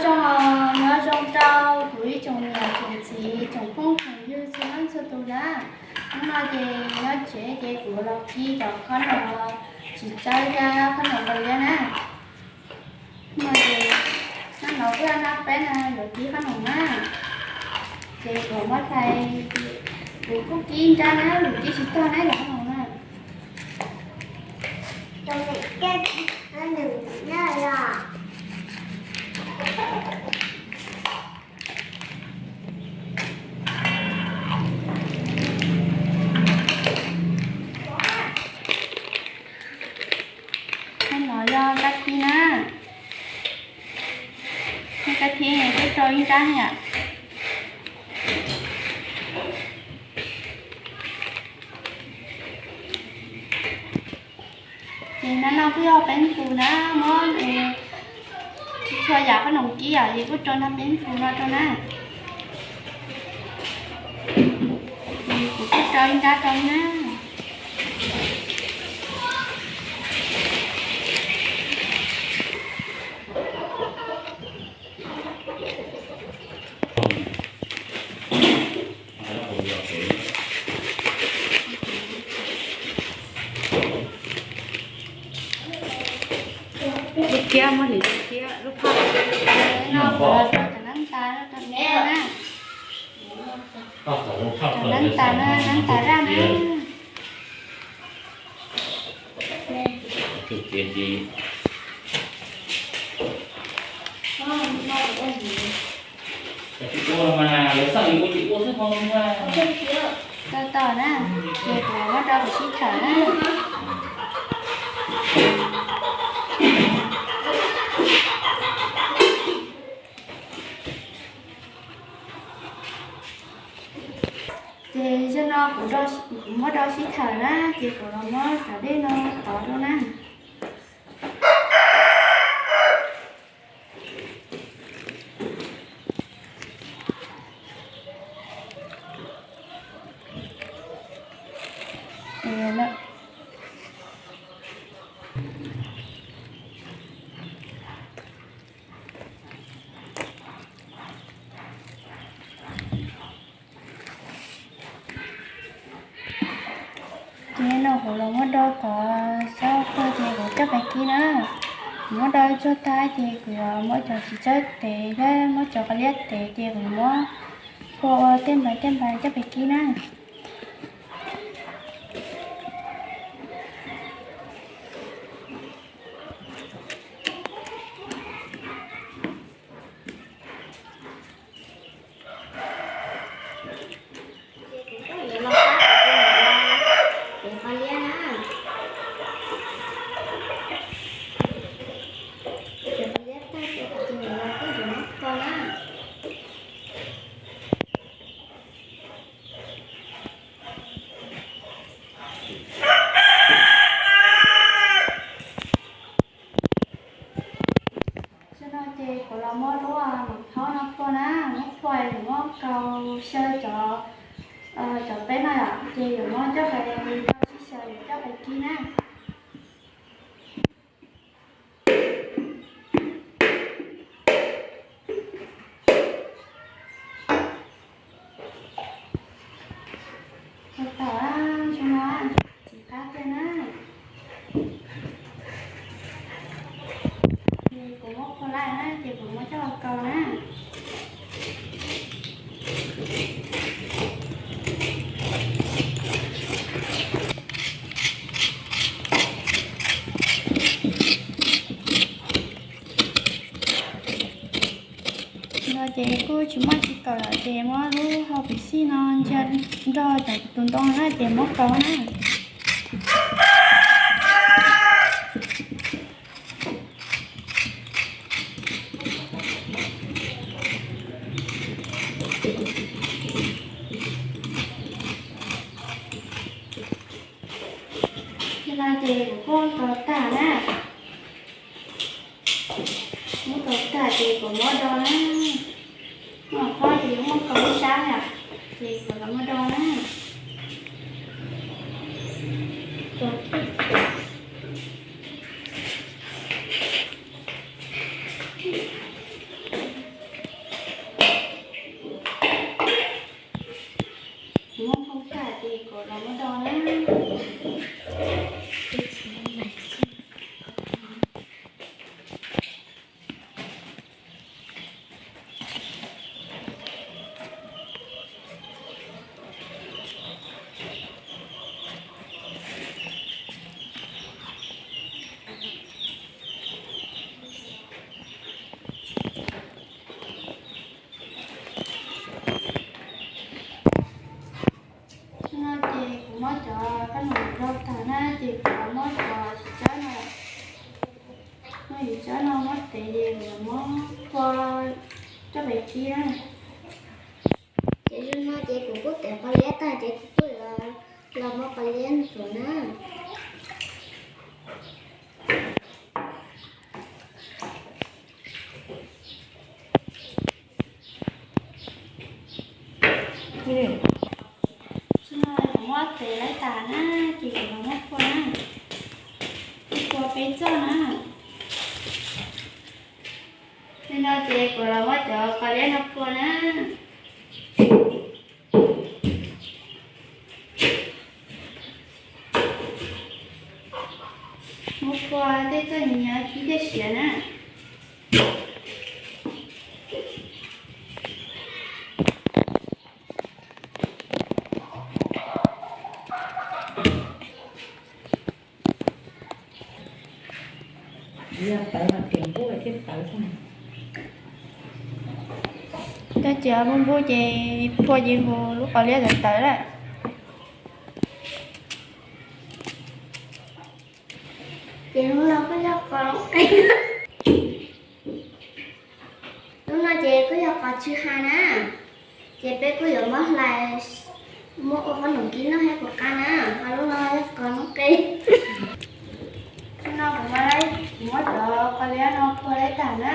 Zoo, nyob zoo rau kuv ib tsoom niam tsoom txiv tsoom phooj tsoom ywg txhua leej txhua tus na. Hnub no ces nyob tsev ces kuv los kib cov khob noom tsis tsawg thiab khob noom npaum li na. Hnub no ces naj no kuj yog naj peb no yuav kib khob noom na. Ces kuv muab hlais, kuv kuj kib nrab na, kuv kib tsis tag na cov khob noom na. Khob no yog kab thib na. Kab thib kuj rau ib nrab yom. Ces naj no kuj yog peb tus na, muab txhua yam khob noom kib yom, ces kuj rau nrab peb tus no rau na. Ces kuv kuj rau ib nrab rau na. Lub kiab muab hliv lub kiab lub phaj. No kuv los rau cov nab tas rau na. Cov nab tas na, nab tas zaj na. Tau tau na, ces kuv muab rau kuv sib tham na. Ces zaum no kuv, kuv muab rau sib tham na, ces kuv los muab cov dej no tov rau na. Ces no kuv los muab do kom xob kawg ces kuv coj pais kib na. Kuv muab do tsuag tag ces kuv yuav muab cov txiv tsawb tev thiab muab cov qos liab tev ces kuv muab phua ua tej nplais tej nplais coj pais kib na. Ces kuv kuj yuav los pab kuv tus niam los tev qos liab na. Tev qos liab tag ces kuv tus niam los kuj yuav muab kho na. Zaum no ces kuv los muab lub maum thaub no phua na, muab phua yuav muab kaus xyaw cov, cov peb no yom, ces yuav muab coj pais, sib xyaw yuav coj pais kib na. Ua tau zoo no tsis qab tiag na. Ces kuv muab phua lawm na ces kuv muab coj los kaus na. No ces kuj tsis muaj tsis kaum lawm ces muab lub hau pim xij no ntsia nrog cov tus ntoo na ces muab kaus na. Ces no ces kuv kuj kaus tag na. Muab kaus tag ces kuv muab do na. Muab qhov ces muab kaus ib sab na, ces kuv los muab do na. Muab tes los muab phua coj pem kib na. Ces zoo no ces kuv kuj tev qos liab tag ces kuv kuj los muab qos liab ntxuav na. Zoo no kuv muab tes laib tas na, ces kuv los muab phua na. Phua peb txoj na. Li no ces kuv los muab cov qos liab no phua na. Muab phua tej txoj nyiav kib thiaj siav na. Coj cia npub npub ces phua ces hu lub qos liab tawv tawv lawm. Ces lub no kuj yog qos, lub no ces kuj yog qos tsw ha na. Ces peb kuj yuav muab hlais, muab ua qhob noom kib noj thiab puas qab na. Ho lub no yog qos noob qes. Lub no kuv muab, kuv muab cov qos liab no phua laib tag na.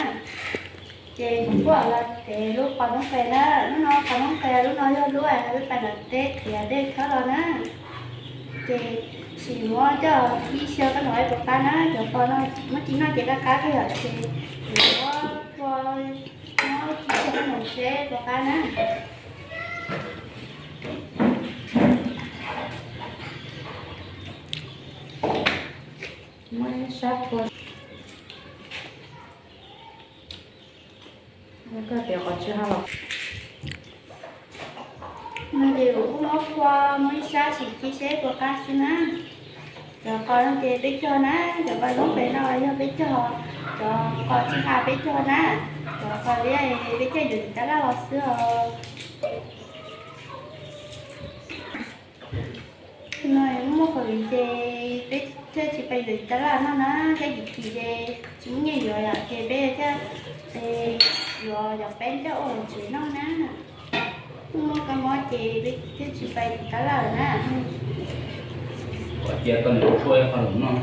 Ces kuv kuj los tev lub qos noob qes na. Lub no qos noob qes, lub no yog lub peb pais nram teb qhiav dej khawb los na. Ces sim muab coj kib xyaw koj noom puas qab na. Cov qos no muab ci noj ces qab qab kawg yom. Ces kuv muab phua, muab ci xyaw koj noom seb puas qab na. Muab sab phua. Koj tias qos tsw ha los. No ces kuv kuj muab phua muab ib sab sim ci seb puas qab xwb na. Cov qos no ces peb cog na, cov qos noob qes no yog peb cog, cov qos tsw ha peb cog na, cov qos liab peb cog yuav tab laj los xwb os. No muaj qhov viv ces peb thiaj tsis pais yuav tab laj noj na, thiab yim kim ces tsis muaj nyiaj yuav yom, ces peb thiaj yuav cov peeb coj ua hauv tsev noj na. Muaj kab mob ces peb thiaj tsis pais yuav tab laj lawm na. Cia koj niam tshuaj ib qho los noj.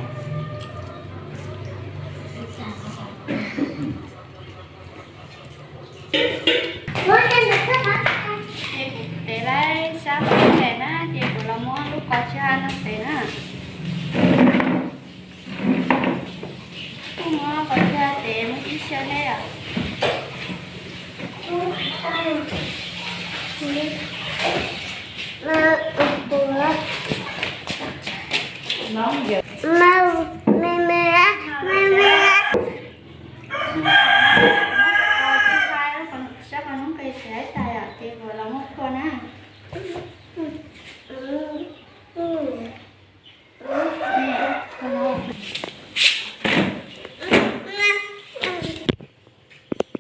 Ces kuv tev laib sab qos tes na, ces kuv los muab lub qos tsw ha no tev na. Kuv muab qos tsw ha tev muab ib xyaw thiab yom. Sab qos noob qes siav tas yom, ces kuv los muab phua na.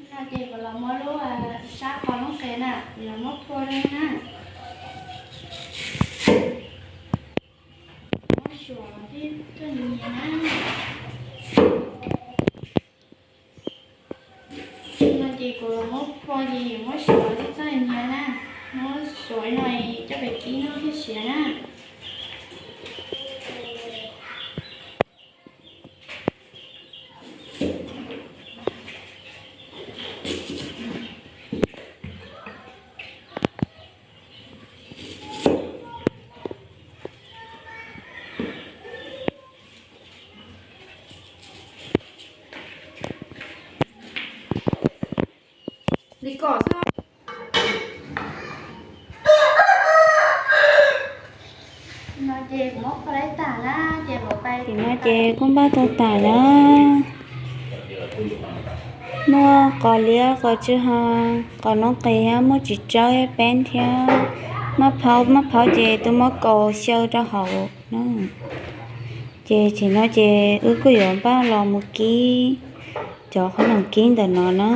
No ces kuv los muab lub sab qos noob qes na, kuv los muab phua na. Muab suav tib txoj nyiav na. No ces kuv los muab phua ces muab suav tib txoj nyiav na. Muab suav no coj pem kib noj thiaj siav na. Li kom xwb. Tim no ces kuj npaj tau tas na. Muaj qos liab, qos tsw ha, qos noob qes, muaj txiv tsawb, peeb thiab maj phaub. Maj phaub ces tus muab kaus xyaw rau hauv na. Ces tim no ces wb kuj yuav npaj los mus kib cov qhob noom kib ntawm no na.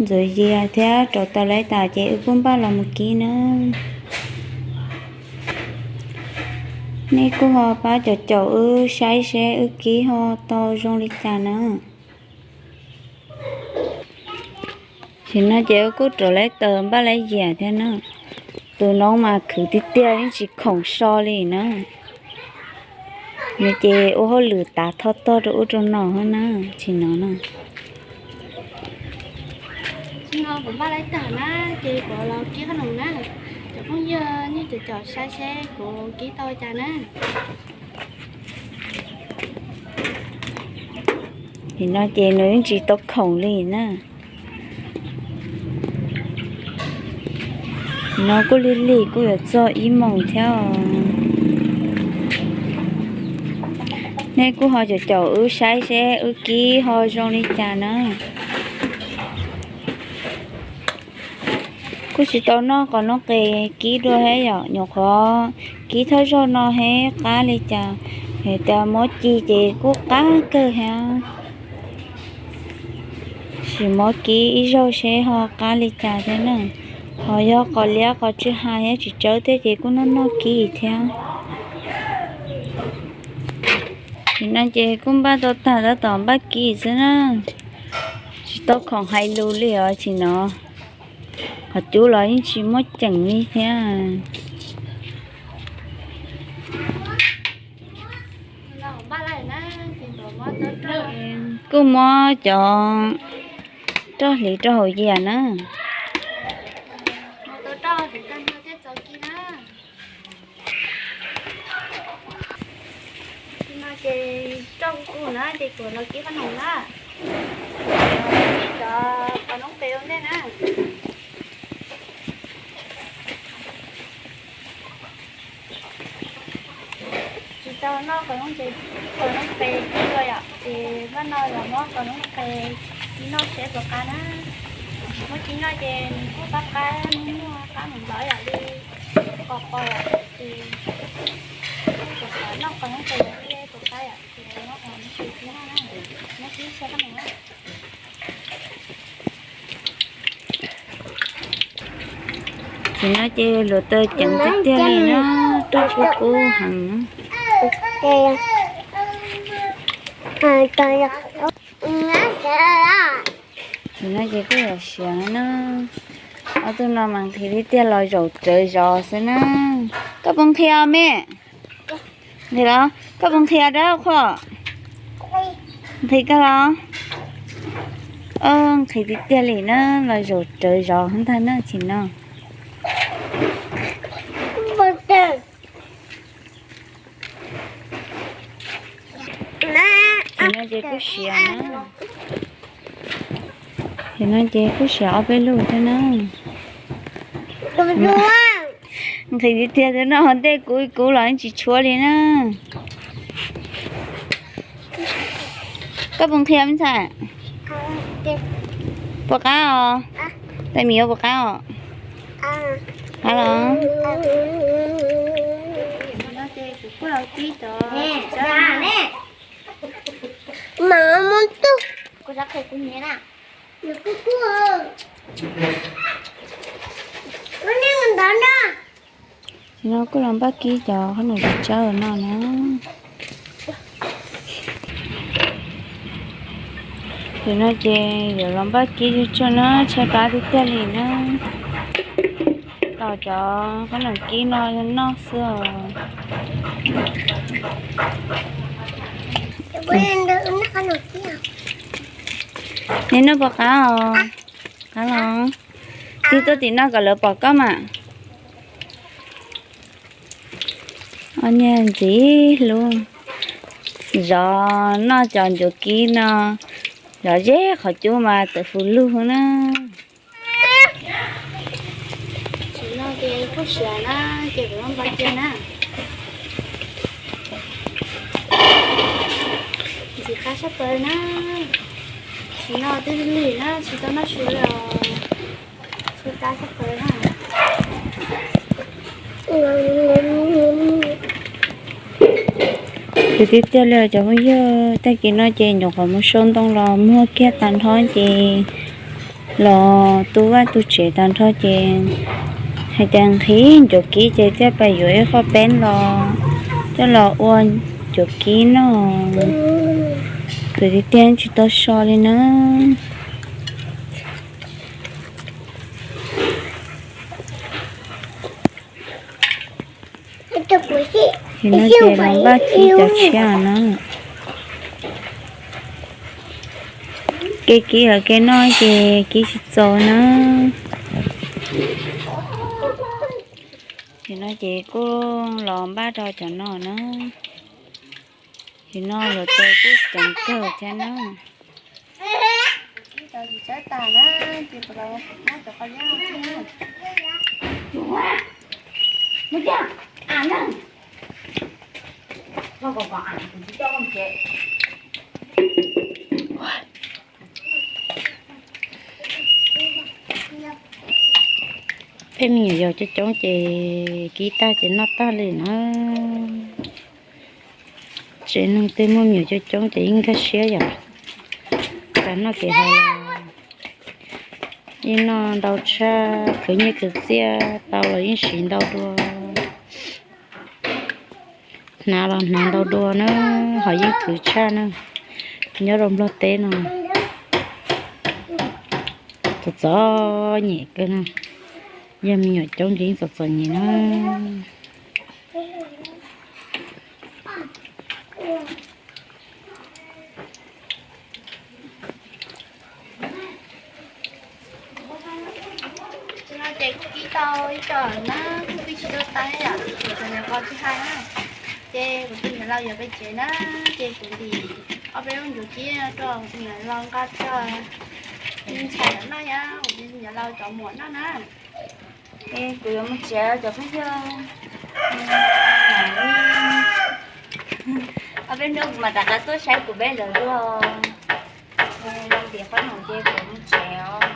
Ntxuav zias thiab rauv taws laib tas ces wb kuj npaj los mus kib na. Nej kuj ho pab caum caum wb saib seb wb kib ho tau zoo li cas na. Tam sim no ces wb kuj rauv lawv taws npaj lawv yias thiab na. Tus no mas khwv tiag tiag yeej tsis khoom so li na. Nws ces ua hauj lwm tav thoj tog rau ub rau no na, tam sim no na. Tam sim no kuv npaj lawv tawm na, ces kuv los kib qab noom na. Cov phooj ywg nej caum caum saib seb kuv kib tau cas na. Tam sim no ces nws yeej tsis tau khoom li na. Tam sim no kuj lig lig kuj yuav txog ib moos thiab os. Nej kuj ho caum caum wb saib seb wb kib ho zoo li cas na. Kuj tsis tau noj qos noob qes kib dua thiab yom, nyuam qhuav kib thawj zaug no seb qab li cas. Yog tias muab ci ces kuj qab kawg thiab. Sim muab kib ib zaug seb ho qab li cas thiab na. Ho yog qos liab qos tsw ha thiab tsis tsawb thiab ces kuj noj noj kib thiab. Tam sim no ces kuj npaj tau tag tab tom npaj kib xwb na. Tsis tau khoom hais lus li os tam sim no. Qhov cub los yeej tsis muaj ceem li thiab. Kuj muab cov roj hliv rau hauv yias na. Tam sim no ces roj kuj kub na ces kuv los kib qab noom na. Kib cov qos noob qes ua ntej na. Tsis tau noj qos noob qes, qos noob qes kib dua yom, ces npaj no los muab qos noob qes kib noj seb puas qab na. Muab kib noj ces nws kuj qab qab, nws muaj qab mus ntawd yom li qos qos yom, ces kuj xav xav noj qos noob qes seb puas qab yom, ces muab qos noob qes kib noj na, muab kib seb qab mus na. Tam sim no ces luam taws ceev tiag tiag li na, roj kub kub heev. Tam sim no ces kuj yuav siav na. Ob tug no mas nqhis tiag tiag los zaum tsawv zos xwb na. Koj puas nqhis me? Nqhis los? Koj puas nqhis dawb qhuav? Nqhis kawg los? Nqhis tiag tiag li na, los zaum tsawv zos ntag na tam sim no. Tam sim no ces kuj siav na. Tam sim no ces kuj siav ob peb lub thiab na. Nqhis tiag tiag, twb noj ua ntej kub kub los yeej tsis tshuav li na. Koj puas nqhis me ntxhais? Puas qab os? Tej me nyuam puas qab os? Qab los? Tam sim no kuj los npaj kib cov qhob noom tsawb tsawb no na. Tam sim no ces yuav los npaj kib tsawg tsawg na, tshaib plab tiag tiag li na. Tos cov qhob noom kib no noj xwb os. Nej noj puas qab os? Qab los? Tig tuaj tim no kom lawv pom koj mas. Ob niag ntxim hlub, zov noj cov ncuav kib no, zov zeb qhov cub mas tawm fws lug na. Tam sim no ces kuj siav na, ces kuv npaj cia na. Ntxim qab sab plaws na. Tam sim no twb lig na, tsis tau noj su li os. Tshaib plab sab plaws na. Tiag tiag li cov phooj ywg, tag kis no ces nyuam qhuav mus sau ntoo los muag kiag tag nrho ces los tu vaj tu tsev tag nrho ces hais tias nqhis ncuav kib ces thiaj pais yuav ib qho peeb los Coj los ua cuav kib noj, kwv tiag tiag tsis tau so li na. Ces no ces los npaj kib cov tshiab na. Kev kib lawv kev noj ces kib tsis txaus na. Ces no ces kuj los npaj rau cov no na. Ces no yuav tes kuj ceev kawg thiab na. Peb me nyuam yaus coob coob ces kib tag ces noj tag li na. Tsev neeg twg muaj me nyuam coob coob ces yeej nkag siab yom. Tag noj kev hais los yeej noj ntau tshaj, khwv nyiaj khwv txiaj tau los yeej siv ntau dua. Hnav los hnav ntau dua na, ho yeej khwv tshaj na. Nyob rau Nplog teb no txom txom nyem kawg na. Yog me nyuam coob ces yeej txom txom nyem na. Ces no ces kuj kib tau ib co na, kuj kib tsis tau tas yom, kuv tus niam laus tsis hais na. Ces kuv tus niam laus yuav pem tsev na, ces kuv ntim ob peb lub ncuav kib rau kuv tus niam laus nqa rau ntxhais lawv noj, yog kuv tus niam laus cov muam noj na. Es kuv yuav mus tsev cov phooj ywg. Ob peb hnub kuv mam rov qab tuaj saib kuv peb lawv dua. Zoo tias qhob noom ces kuv mus tsev os.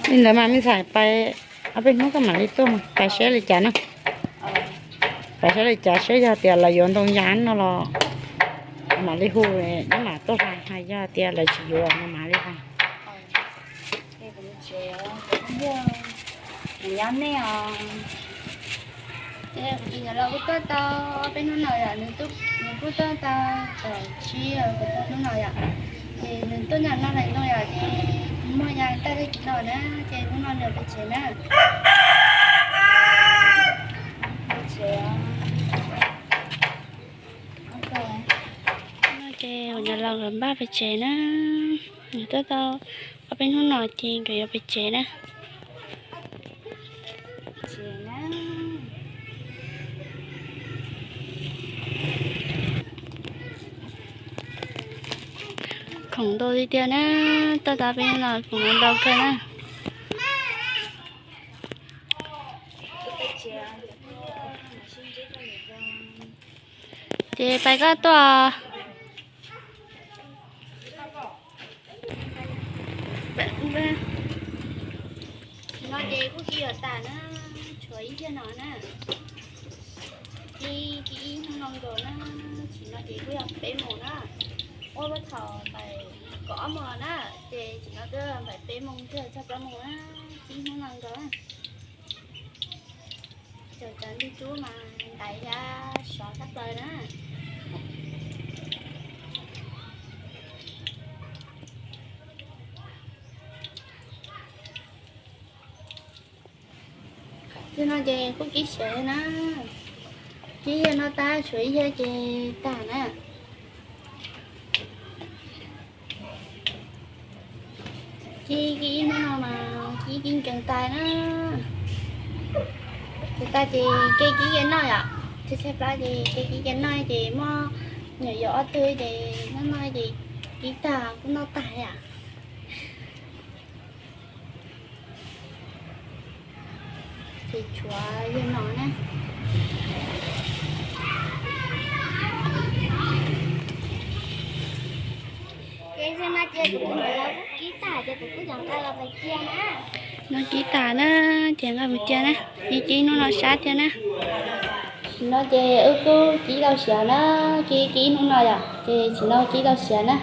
Li ntawd mas me ntxhais, pais ob peb hnub koj mam li tuaj, pais saib li cas na. Pais saib li cas, saib yog tias lawv yuav ntoo ya no los mam li hu, neb mam tuaj hais, hais yog tias lawv tsis yuav no mam li hais. Nyob nej os. Ces kuv tus niam laus kuj tuaj tau ob peb hnub no yom, nws kuj tuaj tau kaum tsib kaum rau hnub no yom. Ces nws tuaj nyob no ntau yom, ces muaj yam tag li no na, ces hnub no nws pem tsev na. Ces kuv niam laus nkawd npaj pem tsev na, nws tuaj tau ob peb hnub no ces nkawd yuav pem tsev na. Khoom ntau tiag tiag na, tuaj tau peb no khoom ntau kawg na. Ces pais koj tuaj. No ces kuj kib yuav tas na, tshuav ib tiag no na. Kib, kib ib hnub no nkaus na, tsis no ces kuj yog peb moos na. Ua thaum kaum ob moos los na, ces tsis no twb npaim peb moos twb txog plaub moos na, kib ib hnub no nkaus na. Cov, cov ntug rub mas ntaiv thiab sov tshaj plaws na. Yog no ces kuj kib siav na, kib yog no tag tshuav ib yag ces tag na. Kib, kib ib hnub no mas kib, kib nkees tas na. Ces tas ces kev kib kev noj yom, tshaib tshaib plab ces kev kib kev noj ces muaj nyuam yaus ob tug ces noj noj ces kib tag kuj noj tag yom. Ces tshuav yog no na. Ces no ces kuv tus niam laus kuj kib tag ces kuv kuj yuav nqa los pais cia na. No kib tag na, ces nqa mus cia na, kib ib hnub no sab thiab na. Nim no ces wb kuj kib tau siav na, kib kib hnub no yom, ces tsis no kib tau siav na.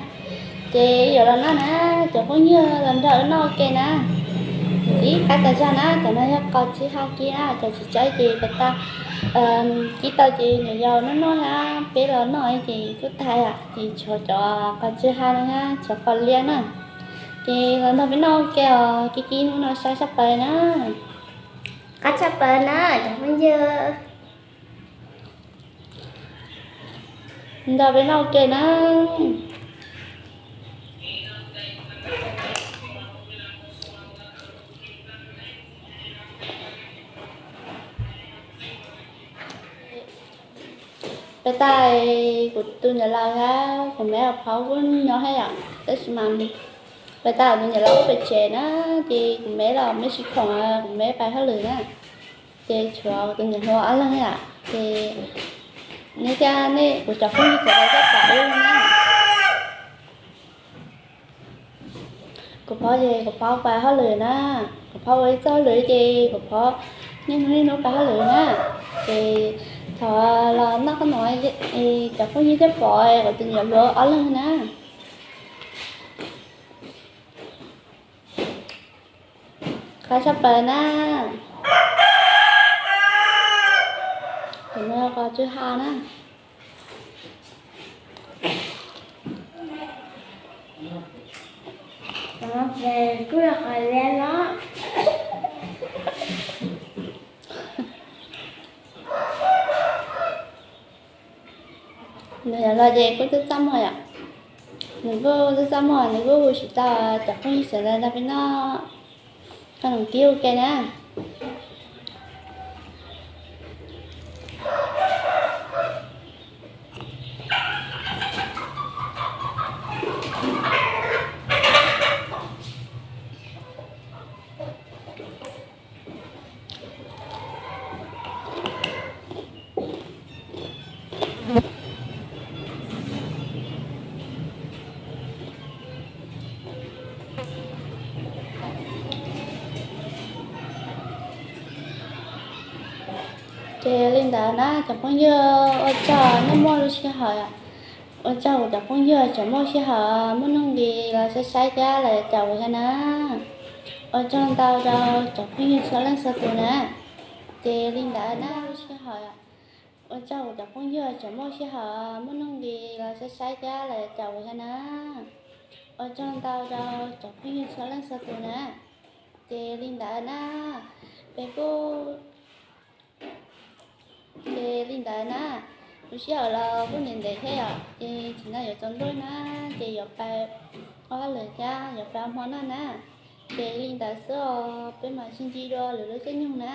Ces yuav los noj na, cov phooj ywg los nrog wb noj ua ke na. Ib qab tas zog na, cov no yog qos tswb ha kib na, cov tsis tsawb ces pas tas kib tau ces nyuam yaus noj noj na, peb los noj ces kuj tag yom, ces tshuav cov qos tswb ha no na, tshuav qos liab na. Ces los nrog peb noj ua ke os, kib kib hnub no sab tshaj plaws na. Qab tshaj plaws na cov phooj ywg. Nrog peb noj ua ke na. Pas tas kuv tus niam laus thiab kuv me phauj kuj nyob thiab yom, tab sis mas pas tas kuv tus niam laus pem tsev na, ces kuv me los me tsis khoom, kuv me pais hauj lwm na. Ces tshuav kuv tus niam hluas ob leeg yom, ces nej thiab nej kuv cov phooj ywg sawv daws thiaj pom wb na. Kuv phauj ces kuv phauj pais hauj lwm na, kuv phauj ua ib txoj hauj lwm ces kuv phauj niaj hnub niaj hnub pais hauj lwm na. Ces thov los noj qab no, cov phooj ywg thiaj pom kuv tus niam hluas ob leeg na. Qab tshaj plaws na. Tus no qos tswb ha na. Kuj yog qos liab los. Nws los ces kuj txaj txaj muag yom. Nws kuj txaj txaj muag, nws kuj hu tsis tau, cov phooj ywg sawv daws nrog peb noj, koj nus kib ua ke na. Ces li ntawd na cov phooj ywg, ua tsaug nej muaj lub sij hawm, ua tsaug kuv cov phooj ywg tseem muaj sij hawm muaj nuj nqis los saib saib thiab los caum kuv thiab na. Ua tsaug ntau rau cov phooj ywg txhua leej txhua tus na. Ces li ntawd na lub sij hawm, ua tsaug kuv cov phooj ywg tseem muaj sij hawm muaj nuj nqis los saib saib thiab los caum kuv thiab na. Ua tsaug ntau rau cov phooj ywg txhua leej txhua tus na. Ces li ntawd na, peb kuj, ces li ntawd na, lub sij hawm los kuj ntev ntev thiab yom, ces tsis no yuav tsaus ntuj na, ces yuav pais ua hauj lwm thiab yuav pais ua hmo noj na. Ces li ntawd xwb os, peb mam sib ntsib dua lwm lub caij nyoog na.